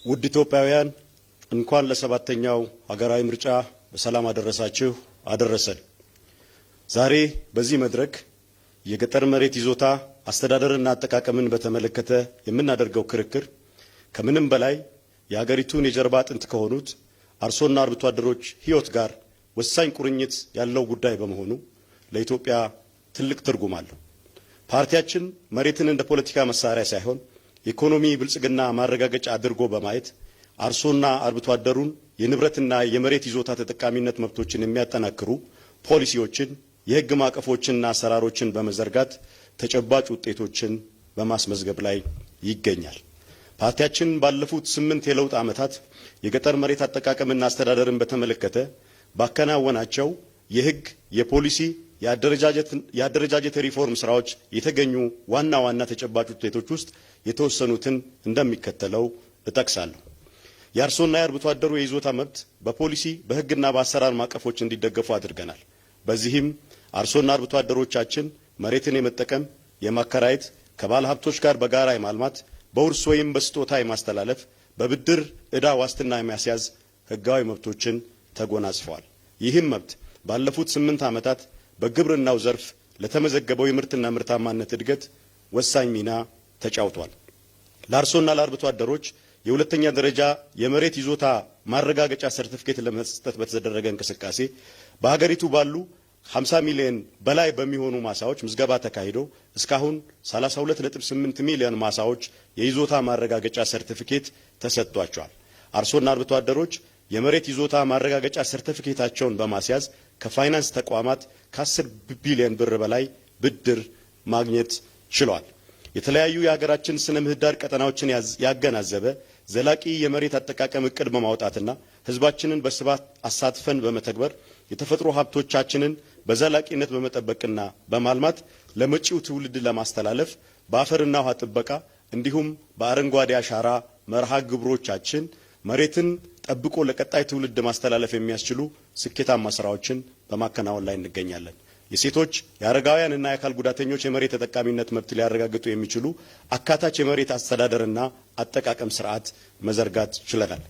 ውድ ኢትዮጵያውያን፣ እንኳን ለሰባተኛው ሀገራዊ ምርጫ በሰላም አደረሳችሁ አደረሰን። ዛሬ በዚህ መድረክ የገጠር መሬት ይዞታ አስተዳደርና አጠቃቀምን በተመለከተ የምናደርገው ክርክር ከምንም በላይ የሀገሪቱን የጀርባ አጥንት ከሆኑት አርሶና አርብቶ አደሮች ሕይወት ጋር ወሳኝ ቁርኝት ያለው ጉዳይ በመሆኑ ለኢትዮጵያ ትልቅ ትርጉም አለው። ፓርቲያችን መሬትን እንደ ፖለቲካ መሳሪያ ሳይሆን የኢኮኖሚ ብልጽግና ማረጋገጫ አድርጎ በማየት አርሶና አርብቶ አደሩን የንብረትና የመሬት ይዞታ ተጠቃሚነት መብቶችን የሚያጠናክሩ ፖሊሲዎችን፣ የሕግ ማዕቀፎችንና አሰራሮችን በመዘርጋት ተጨባጭ ውጤቶችን በማስመዝገብ ላይ ይገኛል። ፓርቲያችን ባለፉት 8 የለውጥ ዓመታት የገጠር መሬት አጠቃቀምና አስተዳደርን በተመለከተ ባከናወናቸው የሕግ፣ የፖሊሲ፣ የአደረጃጀት ሪፎርም ስራዎች የተገኙ ዋና ዋና ተጨባጭ ውጤቶች ውስጥ የተወሰኑትን እንደሚከተለው እጠቅሳለሁ። የአርሶና የአርብቶ አደሩ የይዞታ መብት በፖሊሲ፣ በሕግና በአሰራር ማዕቀፎች እንዲደገፉ አድርገናል። በዚህም አርሶና አርብቶ አደሮቻችን መሬትን የመጠቀም፣ የማከራየት፣ ከባለ ሀብቶች ጋር በጋራ የማልማት፣ በውርስ ወይም በስጦታ የማስተላለፍ፣ በብድር ዕዳ ዋስትና የማስያዝ ሕጋዊ መብቶችን ተጎናጽፈዋል። ይህም መብት ባለፉት 8 ዓመታት በግብርናው ዘርፍ ለተመዘገበው የምርትና ምርታማነት እድገት ወሳኝ ሚና ተጫውቷል። ለአርሶና ለአርብቶ አደሮች የሁለተኛ ደረጃ የመሬት ይዞታ ማረጋገጫ ሰርቲፊኬት ለመስጠት በተደረገ እንቅስቃሴ በሀገሪቱ ባሉ 50 ሚሊዮን በላይ በሚሆኑ ማሳዎች ምዝገባ ተካሂዶ እስካሁን 32.8 ሚሊዮን ማሳዎች የይዞታ ማረጋገጫ ሰርቲፊኬት ተሰጥቷቸዋል። አርሶና አርብቶ አደሮች የመሬት ይዞታ ማረጋገጫ ሰርቲፊኬታቸውን በማስያዝ ከፋይናንስ ተቋማት ከ10 ቢሊዮን ብር በላይ ብድር ማግኘት ችሏል። የተለያዩ የሀገራችን ስነ ምህዳር ቀጠናዎችን ያገናዘበ ዘላቂ የመሬት አጠቃቀም እቅድ በማውጣትና ሕዝባችንን በስፋት አሳትፈን በመተግበር የተፈጥሮ ሀብቶቻችንን በዘላቂነት በመጠበቅና በማልማት ለመጪው ትውልድ ለማስተላለፍ በአፈርና ውሃ ጥበቃ እንዲሁም በአረንጓዴ አሻራ መርሃ ግብሮቻችን መሬትን ጠብቆ ለቀጣይ ትውልድ ማስተላለፍ የሚያስችሉ ስኬታማ ስራዎችን በማከናወን ላይ እንገኛለን። የሴቶች፣ የአረጋውያንና የአካል ጉዳተኞች የመሬት ተጠቃሚነት መብት ሊያረጋግጡ የሚችሉ አካታች የመሬት አስተዳደርና አጠቃቀም ስርዓት መዘርጋት ችለናል።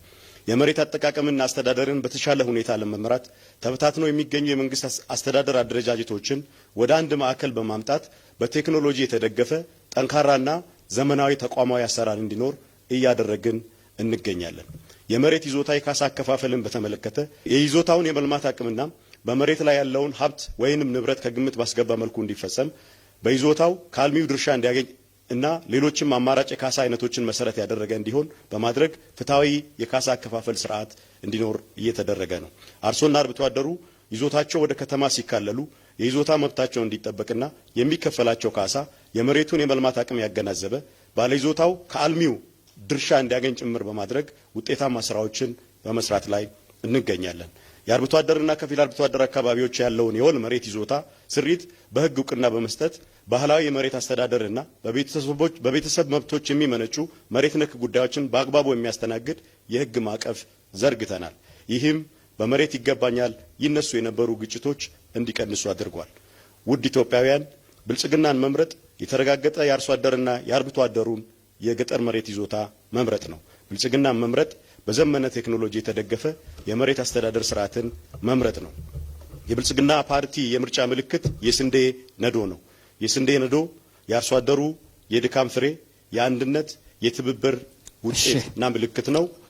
የመሬት አጠቃቀምና አስተዳደርን በተሻለ ሁኔታ ለመምራት ተበታትነው የሚገኙ የመንግስት አስተዳደር አደረጃጀቶችን ወደ አንድ ማዕከል በማምጣት በቴክኖሎጂ የተደገፈ ጠንካራና ዘመናዊ ተቋማዊ አሰራር እንዲኖር እያደረግን እንገኛለን። የመሬት ይዞታ የካሳ አከፋፈልን በተመለከተ የይዞታውን የመልማት አቅምና በመሬት ላይ ያለውን ሀብት ወይንም ንብረት ከግምት ባስገባ መልኩ እንዲፈጸም፣ በይዞታው ከአልሚው ድርሻ እንዲያገኝ እና ሌሎችም አማራጭ የካሳ አይነቶችን መሰረት ያደረገ እንዲሆን በማድረግ ፍትሐዊ የካሳ አከፋፈል ስርዓት እንዲኖር እየተደረገ ነው። አርሶና አርብቶ አደሩ ይዞታቸው ወደ ከተማ ሲካለሉ የይዞታ መብታቸው እንዲጠበቅና የሚከፈላቸው ካሳ የመሬቱን የመልማት አቅም ያገናዘበ፣ ባለይዞታው ከአልሚው ድርሻ እንዲያገኝ ጭምር በማድረግ ውጤታማ ስራዎችን በመስራት ላይ እንገኛለን። የአርብቶ አደርና ከፊል አርብቶ አደር አካባቢዎች ያለውን የወል መሬት ይዞታ ስሪት በሕግ እውቅና በመስጠት ባህላዊ የመሬት አስተዳደርና በቤተሰብ መብቶች የሚመነጩ መሬት ነክ ጉዳዮችን በአግባቡ የሚያስተናግድ የሕግ ማዕቀፍ ዘርግተናል። ይህም በመሬት ይገባኛል ይነሱ የነበሩ ግጭቶች እንዲቀንሱ አድርጓል። ውድ ኢትዮጵያውያን፣ ብልጽግናን መምረጥ የተረጋገጠ የአርሶ አደርና የአርብቶ አደሩን የገጠር መሬት ይዞታ መምረጥ ነው። ብልጽግናን መምረጥ በዘመነ ቴክኖሎጂ የተደገፈ የመሬት አስተዳደር ስርዓትን መምረጥ ነው። የብልጽግና ፓርቲ የምርጫ ምልክት የስንዴ ነዶ ነው። የስንዴ ነዶ የአርሶ አደሩ የድካም ፍሬ፣ የአንድነት፣ የትብብር ውጤትና ምልክት ነው።